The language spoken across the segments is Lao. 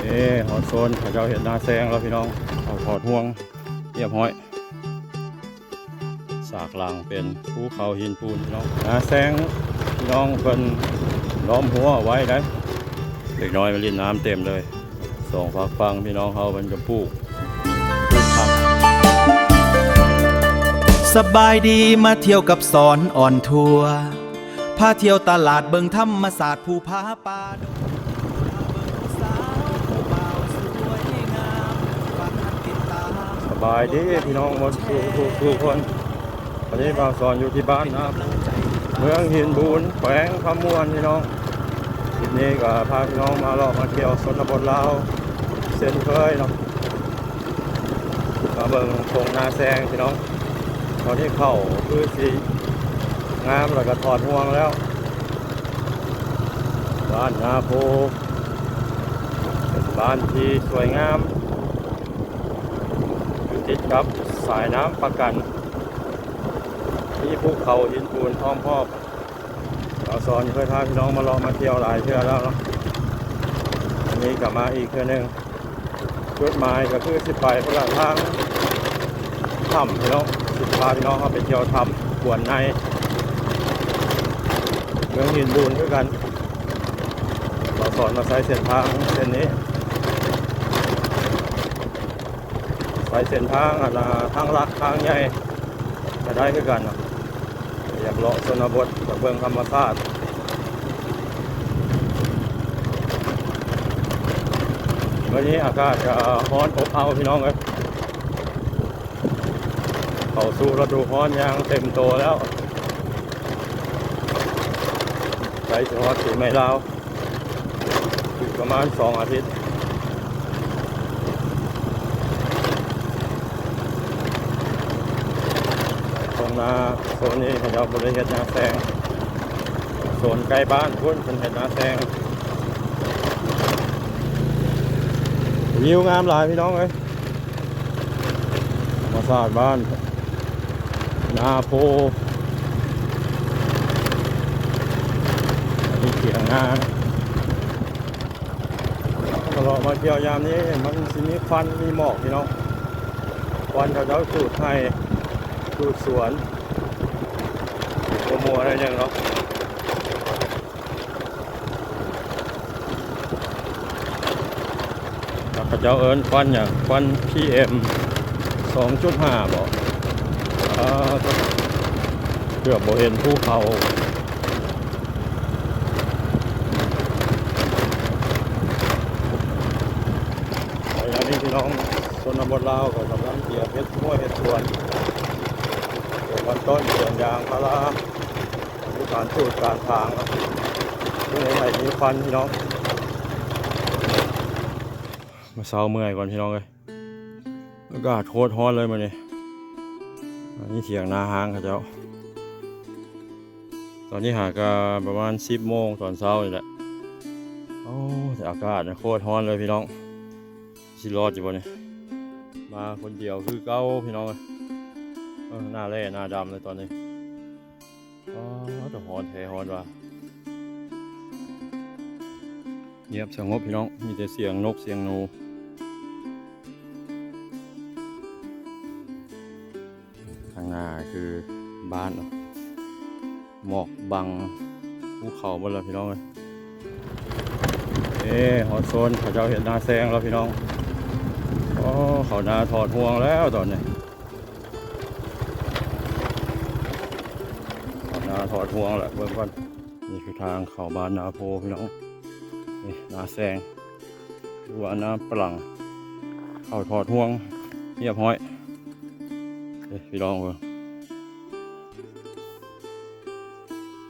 ເອີ ຮອດໂຊນເຂົາເຈົ້າເຮັດນາແຊງແລ້ວພີ່ນ້ອງ, ເຂົາຖອດຮວງຮຽບຮ້ອຍ. ສາກຫຼັງເປັນພູເຂົາຫີນປູນພີ່ນ້ອງ, ນາແຊງພີ່ນ້ອງເພິ່ນລ້ອມຮົ້ວໄວ້ໄດ໋. ເດັກນ້ອຍມາຫຼິ້ນນ້ຳເຕັມເລີຍ, ສອງຟາກຝັ່ງພີ່ນ້ອງເຮົາເພິ່ນກໍປູກ ປູກຜັກ. ສະບາຍດີ ມາທ່ຽວກັບສອນອອນທົວ ພາທ່ຽວຕະຫຼາດເບິ່ງທຳມະຊາດພູຜາປ່າ. ສະບາຍດີພີ່ນ້ອງໝົດສູ່ທຸກທຸກຄົນ. ຕອນນີ້ບ່າວສອນຢູ່ທີ່ບ້ານນາ ເມືອງຫີນບູນ ແຂວງຄຳມ່ວນພີ່ນ້ອງ. ຄລິບນີ້ກໍພາພີ່ນ້ອງມາເລາະມາທ່ຽວຊົນນະບົດລາວເຊັ່ນເຄີຍເນາະ, ມາເບິ່ງທົ່ງນາແຊງພີ່ນ້ອງ. ຕອນນີ້ເຂົ້າຄືຊິງາມ ແລ້ວກໍຖອດຮວງແລ້ວ. ບ້ານນາໂພ ເປັນບ້ານທີ່ສວຍງາມ ຢູ່ຕິດກັບສາຍນ້ຳປາກັນ, ມີພູເຂົາຫີນປູນອ້ອມຮອບ. ບ່າວສອນເຄີຍພາພີ່ນ້ອງມາເລາະມາທ່ຽວຫຼາຍເທື່ອແລ້ວເນາະ, ອັນນີ້ກໍມາອີກເທື່ອໜຶ່ງ. ຈຸດໝາຍກໍຄືຊິໄປພຸ້ນລະ ທາງຖ້ຳພີ່ນ້ອງ, ຊິພາພີ່ນ້ອງເຮົາໄປທ່ຽວຖ້ຳກວນໃນ ເມືອງຫີນບູນຄືກັນ. ບ່າວສອນມາໃຊ້ເສັ້ນທາງເສັ້ນນີ້ ໃຊ້ເສັ້ນທາງອັນນ່າ ທາງຫຼັກທາງໃຫຍ່ກໍໄດ້ຄືກັນເນາະ. ຢາກເລາະຊົນນະບົດ ຢາກເບິ່ງທຳມະຊາດ. ມື້ນີ້ອາກາດຈະຮ້ອນອົບເອົາພີ່ນ້ອງເອີຍ, ເຂົ້າສູ່ລະດູຮ້ອນຢ່າງເຕັມໂຕແລ້ວ. ໃກ້ຊິຮອດປີໃໝ່ລາວ ອີກປະມານສອງອາທິດ. ທົ່ງນາໂຊນນີ້ເຂົາເຈົ້າບໍ່ໄດ້ເຮັດນາແຊງ, ໂຊນໃກ້ບ້ານພຸ້ນເພິ່ນເຮັດນາແຊງ. ວິວງາມຫຼາຍພີ່ນ້ອງເອີຍ, ທຳມະຊາດບ້ານນາໂພ. ອັນນີ້ຖຽງນາ. ເລາະມາທ່ຽວຍາມນີ້ ມັນຊິມີຄວັນມີໝອກພີ່ນ້ອງ, ຄວັນເຂົາເຈົ້າຈູດໄຮ່ຈູດສວນ ບໍ່ມົວໜ້ອຍໜຶ່ງເນາະ. ເຂົາເຈົ້າເອີ້ນຄວັນຫຍັງ? ຄວັນ ພີເອັມ ສອງຈຸດຫ້າ ບໍ? ເອີ ເກືອບບໍ່ເຫັນພູເຂົາ. ໄລຍະນີ້ພີ່ນ້ອງ ຊົນນະບົດລາວກໍກຳລັງກຽມເຮັດຮົ້ວເຮັດສວນ, ເປັນຕົ້ນສວນຢາງພາລາ, ມີການປູກການຖາງເນາະ, ເພື່ອໃຫ້ມີຄວັນພີ່ນ້ອງ. ມາເຊົາເມື່ອຍກ່ອນພີ່ນ້ອງເອີຍ. ອາກາດໂຄດຮ້ອນເລີຍມື້ນີ້. ອັນນີ້ຖຽງນາຮ້າງເຂົາເຈົ້າ. ຕອນນີ້ຫາກະປະມານສິບໂມງຕອນເຊົ້ານີ້ແຫຼະ. ໂອ້ ແຕ່ອາກາດໂຄດຮ້ອນເລີຍພີ່ນ້ອງ. ຊິລອດຢູ່ບໍ່ນີ້? ມາຄົນດຽວຄືເກົ່າພີ່ນ້ອງເອີຍ. ເອີ ໜ້າແລ້ໜ້າດຳເລີຍຕອນນີ້. ອໍ ແຕ່ຮ້ອນແທ້ຮ້ອນວ່າ. ງຽບສະຫງົບພີ່ນ້ອງ, ມີແຕ່ສຽງນົກສຽງໜູ. ຂ້າງໜ້າຄືບ້ານເນາະ, ໝອກບັງພູເຂົາໝົດແລ້ວພີ່ນ້ອງເອີຍ. ເອີ ຮອດໂຊນເຂົາເຈົ້າເຮັດນາແຊງແລ້ວພີ່ນ້ອງ. ອໍ ເຂົ້ານາຖອດຮວງແລ້ວຕອນນີ້. ເຂົ້ານາຖອດຮວງແລ້ວ ເບິ່ງກ່ອນ. ນີ້ຄືທາງເຂົ້າບ້ານນາໂພພີ່ນ້ອງ. ນີ້ນາແຊງ ຫຼືວ່ານາປະຫຼັງ, ເຂົ້າຖອດຮວງຮຽບຮ້ອຍ. ເອີ ພີ່ນ້ອງເບິ່ງ.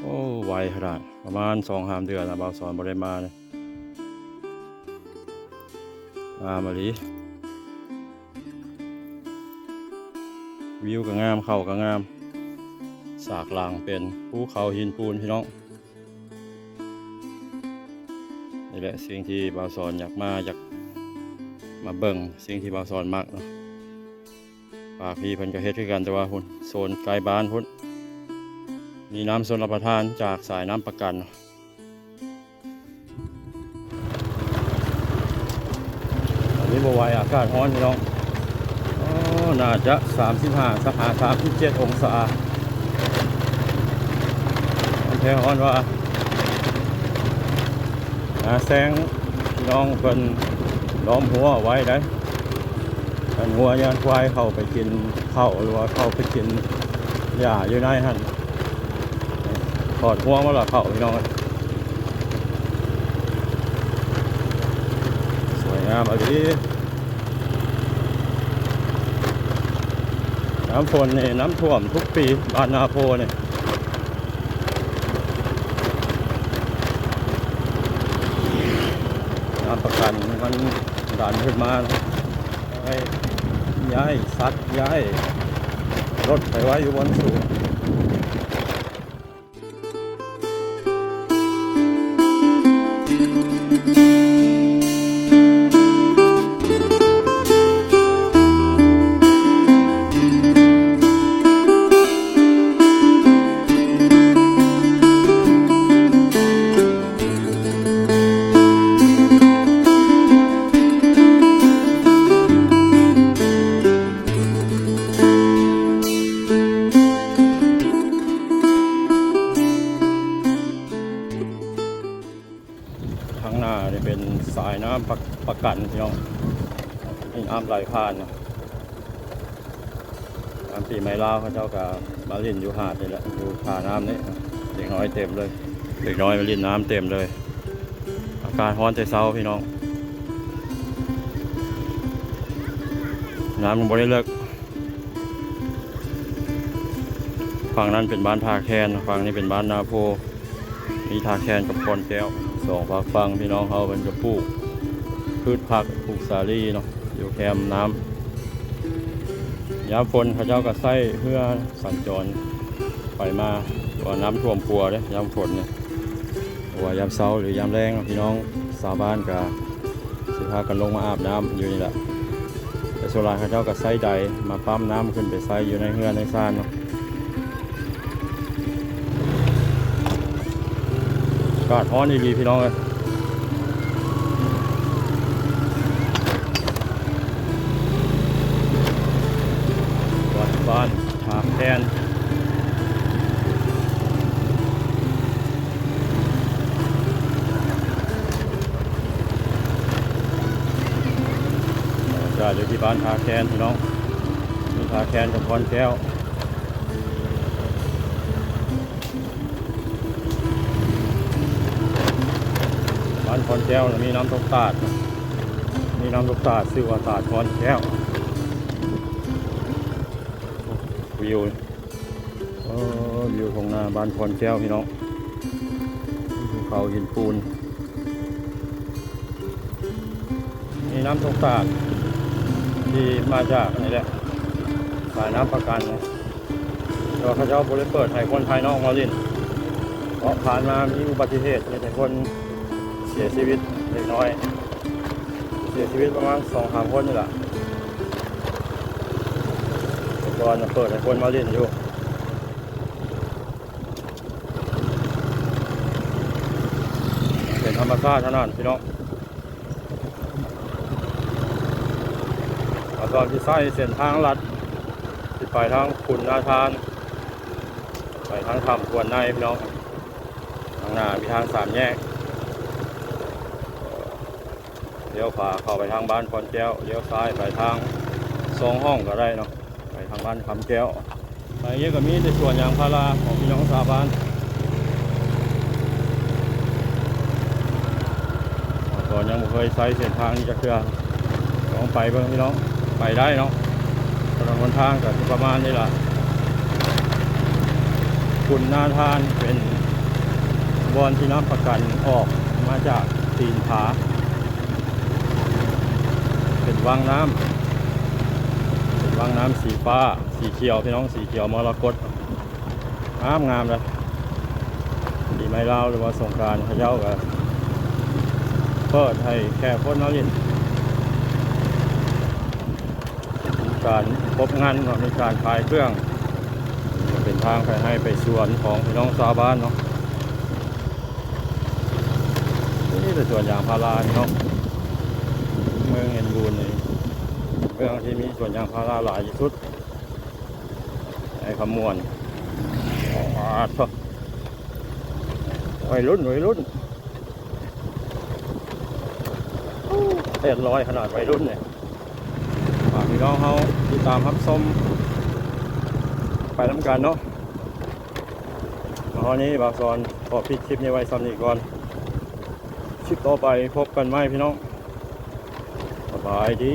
ໂອ້ ໄວຂະໜາດ, ປະມານສອງສາມເດືອນລະ ບ່າວສອນບໍ່ໄດ້ມານີ້. ງາມອີ່ຫຼີ, ວິວກໍງາມ ເຂົ້າກໍງາມ. ສາກຫຼັງເປັນພູເຂົາຫີນປູນພີ່ນ້ອງ. ນີ້ແຫຼະສິ່ງທີ່ບ່າວສອນຢາກມາ, ຢາກມາເບິ່ງສິ່ງທີ່ບ່າວສອນມັກເນາະ. ປາກພີເພິ່ນກໍເຮັດຄືກັນ, ແຕ່ວ່າພຸ້ນ ໂຊນໃກ້ບ້ານພຸ້ນ ມີນ້ຳຊົນລະປະທານຈາກສາຍນ້ຳປະກັນ. ໂ ນີ້ບໍ່ໄຫວ ອາກາດຮ້ອນພີ່ນ້ອງ. ໂອ້ ໜ້າຈະສາມສິບຫ້າ ສາມສິບເຈັດອົງສາ. ແທ້ຮ້ອນວ່າ ນາແຊງພີ່ນ້ອງເພິ່ນລ້ອມຮົ້ວໄວ້ໄດ໋ ກັນງົວຢ້ານຄວາຍເຂົ້າໄປກິນເຂົ້າ ຫຼືວ່າເຂົ້າໄປກິນຫຍ້າຢູ່ໃນຫັ້ນ. ຖອດຮົ້ວມາລະເຂົ້າພີ່ນ້ອງເອີຍ. ສວຍງາມອີ່ຫຼີ. ຍາມຝົນນີ້ນ້ຳຖ້ວມທຸກປີ ບ້ານນາໂພນີ້. ນ້ຳປະກັນມັນດັນຂຶ້ນມາເນາະ ໃຫ້ຍ້າຍສັດ ຍ້າຍລົດໄປໄວ້ຢູ່ບ່ອນສູງ. ທາງໜ້ານີ້ເປັນສາຍນ້ຳປະ ປະກັນພີ່ນ້ອງ ມີນ້ຳໄຫຼຜ່ານ. ຕາມປີໃໝ່ລາວ ເຂົາເຈົ້າກະມາຫຼິ້ນຢູ່ຫາດນີ້ແຫຼະ ຢູ່ທ່ານ້ຳນີ້ ເດັກນ້ອຍເຕັມເລີຍ ເດັກນ້ອຍມາຫຼິ້ນນ້ຳເຕັມເລີຍ. ອາກາດຮ້ອນແຕ່ເຊົ້າພີ່ນ້ອງ ນ້ຳມັນບໍ່ໄດ້ເລິກ. ຝັ່ງນັ້ນເປັນບ້ານທ່າແຄນ ຝັ່ງນີ້ເປັນບ້ານນາໂພ. ມີທ່າແຄນກັບຄອນແກ້ວ ສອງຟາກຝັ່ງ ພີ່ນ້ອງເຮົາເພິ່ນກະປູກພືດຜັກ ປູກສາລີເນາະ ຢູ່ແຄມນ້ຳ. ຍາມຝົນເຂົາເຈົ້າກະໃຊ້ເຮືອສັນຈອນໄປມາ ເພາະວ່ານ້ຳຖ້ວມຂົວເດ້ ຍາມຝົນນີ້. ເພາະວ່າຍາມເຊົ້າ ຫຼື ຍາມແລງ ພີ່ນ້ອງຊາວບ້ານກະຊິພາກັນລົງມາອາບນ້ຳຢູ່ນີ້ແຫຼະ ແຕ່ສ່ວນຫຼາຍເຂົາເຈົ້າກະໃຊ້ໃດມາປ້ຳນ້ຳຂຶ້ນໄປໃຊ້ຢູ່ໃນເຮືອນໃນຊານເນາະ. ອາກາດຮ້ອນອີ່ຫຼີພີ່ນ້ອງເອີຍ. ວັດບ້ານທ່າແຄນ ຈະຢູ່ທີ່ບ້ານທ່າແຄນພີ່ນ້ອງ ມີທ່າແຄນກັບຄອນແກ້ວ. ບ້ານຄອນແກ້ວ ມີນ້ຳຕົກຕາດ ມີນ້ຳຕົກຕາດ ຊື່ວ່າຕາດຄອນແກ້ວ. ວິວ ເອີ ວິວທົ່ງນາບ້ານຄອນແກ້ວພີ່ນ້ອງ ພູເຂົາຫີນປູນ. ມີນ້ຳຕົກຕາດທີ່ມາຈາກອັນນີ້ແຫຼະ ສາຍນ້ຳປະກັນ ແຕ່ວ່າເຂົາເຈົ້າບໍ່ໄດ້ເປີດໃຫ້ຄົນພາຍນອກມາຫຼິ້ນ ເພາະຜ່ານມາມີອຸບັດຕິເຫດເຮັດໃຫ້ຄົນເສຍຊີວິດເລັກນ້ອຍ ເສຍຊີວິດປະມານສອງສາມຄົນນີ້ລະ. ແຕ່ກ່ອນນະເປີດໃຫ້ຄົນມາຫຼິ້ນຢູ່ ເປັນທຳມະຊາດເທົ່ານັ້ນພີ່ນ້ອງ. ແລ້ວຕອນທີ່ໃຊ້ເສັ້ນທາງລັດ ທີ່ໄປທາງຂຸນນາທານ ໄປທາງຖ້ຳຄວນໃນພີ່ນ້ອງ ທາງໜ້າມີທາງສາມແຍກ ລ້ຽວຂວາເຂົ້າໄປທາງບ້ານຄອນແກ້ວ ລ້ຽວຊ້າຍໄປທາງສອງຫ້ອງກະໄດ້ເນາະ ໄປທາງບ້ານຄຳແກ້ວ. ໄປນີ້ກະມີແຕ່ສວນຢາງພາລາຂອງພີ່ນ້ອງຊາວບ້ານ ເຮົາກະຍັງບໍ່ເຄີຍໃຊ້ເສັ້ນທາງນີ້ຈັກເທື່ອ ລອງໄປເບິ່ງພີ່ນ້ອງ ໄປໄດ້ເນາະ. ຖະໜົນຫົນທາງກະຊິປະມານນີ້ລະ ຂຸນນາທານ ເປັນບ່ອນທີ່ນ້ຳປະກັນອອກມາຈາກຕີນຜາ ເປັນວັງນ້ຳ ເປັນວັງນ້ຳສີຟ້າ ສີຂຽວພີ່ນ້ອງ ສີຂຽວມໍລະກົດ ງາມໆເລີຍ. ປີໃໝ່ລາວ ຫຼືວ່າສົງການ ເຂົາເຈົ້າກະເປີດໃຫ້ແຂກຄົນມາຫຼິ້ນ ມີການຄົບງານເນາະ ມີການຂາຍເຄື່ອງ ເປັນທາງໄປໄຮ່ໄປສວນຂອງພີ່ນ້ອງຊາວບ້ານເນາະ. ນີ້ແຕ່ສວນຢາງພາລາເນາະ. ເມືອງເຫັນບູນນີ້ ເມືອງທີ່ມີສວນຢາງພາລາຫຼາຍທີ່ສຸດໃນຄຳມ່ວນ. ປາດໂທ້ ໄວລຸ້ນ ໄວລຸ້ນ ແປດຮ້ອຍຂະໜາດ ໄວລຸ້ນນີ້. ຝາກພີ່ນ້ອງເຮົາຕິດຕາມຮັບຊົມໄປນຳກັນເນາະ. ເຮົານີ້ບ່າວສອນຂໍປິດຄລິບນີ້ໄວ້ຊ່ຳນີ້ກ່ອນ. ຄລິບຕໍ່ໄປພົບກັນໃໝ່ພີ່ນ້ອງ. ສະບາຍດີ.